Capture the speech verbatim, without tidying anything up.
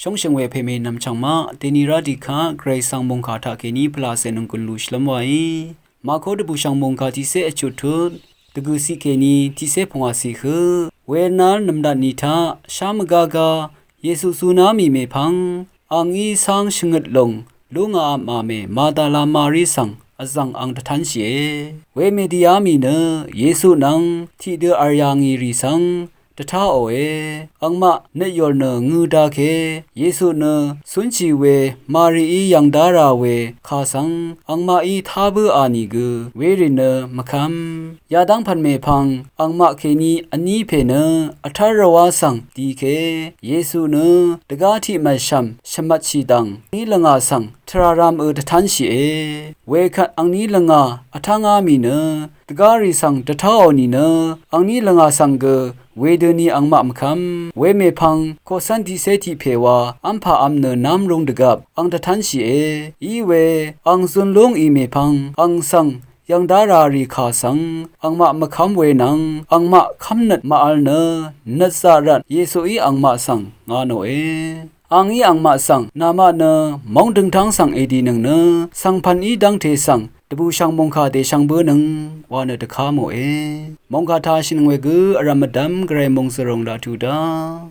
Shóngshø̀ng we pèmè nv̀mchv̀ng maq dèni rá dìkaq Gvray svng mòngkà taqkèní pvlacè nònggùn lú shvlv́m wàí. Màkó dvbùshv̀ng mòngkà tiqcé vchuq tut dvgø̀ciq kèní tiqcé pungwàciq høq. Wenal nv̀mlat ni taq shá mvgágá Yesu zuná mì mèpvng, àngí cáng shvngøt lòng lú ngà apmà mè Madala Mari svng vzv̀ng ang dvtánshìe. Wemèdìá mì nø Yesu nvng tiqdø v̀r yà ngì rì svng dvtáòe. Angmaq nøtyòr nø ngø dake Yesu nø cúnshì we Marií yv̀ng dá rà we kà svng angmaqí tá bǿà nìgø werì nø mvkv́m. Yadv́ng pv̀n mèpvng angmaq kèní vní pè nø vtv́r rvwá svng dike Yesu nø dvgá tiq mv̀lshv̀m shvmvtshì dv̀ng ní lvngà svng tvrà rá mø dvtánshìe. Wekvt angní lvngà vtv́ngá mì nø dvgárì svng dvtáò nìnø angní lvngà svng gø wedøni angmaq mvkv́m. Wemèpvng koqcv́n tiqcé tiq pè wa v́mpà vm nø nv́m rūng dvgvp ang dvtánshìe. Iwe ang zun lú ngì mèpvng ang svng yv̀ng dá rà rì kà svng angmaq mvkv́m we nvng angmaq kv́mnøt màvl nø nøtzaq rvt Yesuí angmaq svng nga nòe. Àngí angmaq svng namaq nø móng døngtáng svng èdìnøng nø svngpv̀n í dv́ngte svng dvbùshv̀ng mòngkà dèshvng bǿnøng wa nø dvká mòe. Mòngkà taq shìnøng we gø vrv̀m mvdv́m Gvray mòngzø̀ròng laq tuq dá